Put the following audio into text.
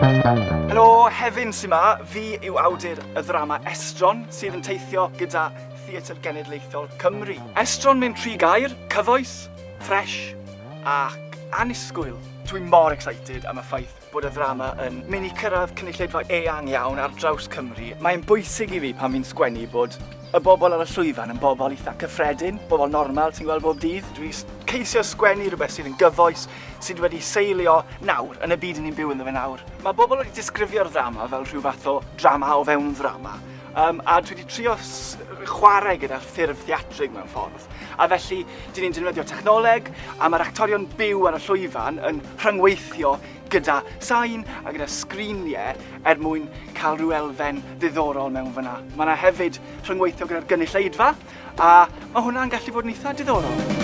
Helo, Hefin sy 'ma. Fi yw awdur y ddrama Estron, sydd yn teithio gyda Theatr Genedlaethol Cymru. Estron mewn tri gair, cyfoes, ffresh ac annisgwyl. Dwi mor excited am y ffaith bod y ddrama yn mynd i cyrraedd cynulleidfa eang iawn ar draws Cymru. Mae'n bwysig i fi pan fi'n sgwennu bod y bobl ar y llwyfan yn bobl eitha cyffredin, bobl normal ti'n gweld bob dydd. Dwi'n ceisio sgwennu rhywbeth sydd yn gyfoes, sydd wedi seilio nawr, yn y byd ni'n byw ynddo fe nawr. Mae bobl wedi disgrifio'r ddrama fel rhyw fath o drama o fewn ddrama. Um, a dwi wedi trio chwarae gyda'r ffurf theatrig mewn ffordd. A felly, dyn ni'n defnyddio technoleg, a mae'r actorion byw ar y llwyfan yn rhyngweithio gyda sain a gyda sgriniau er mwyn cael rhyw elfen ddiddorol mewn fyna. Mae yna hefyd rhyngweithio gyda'r gynulleidfa, a mae hwnna'n gallu fod yn eitha diddorol.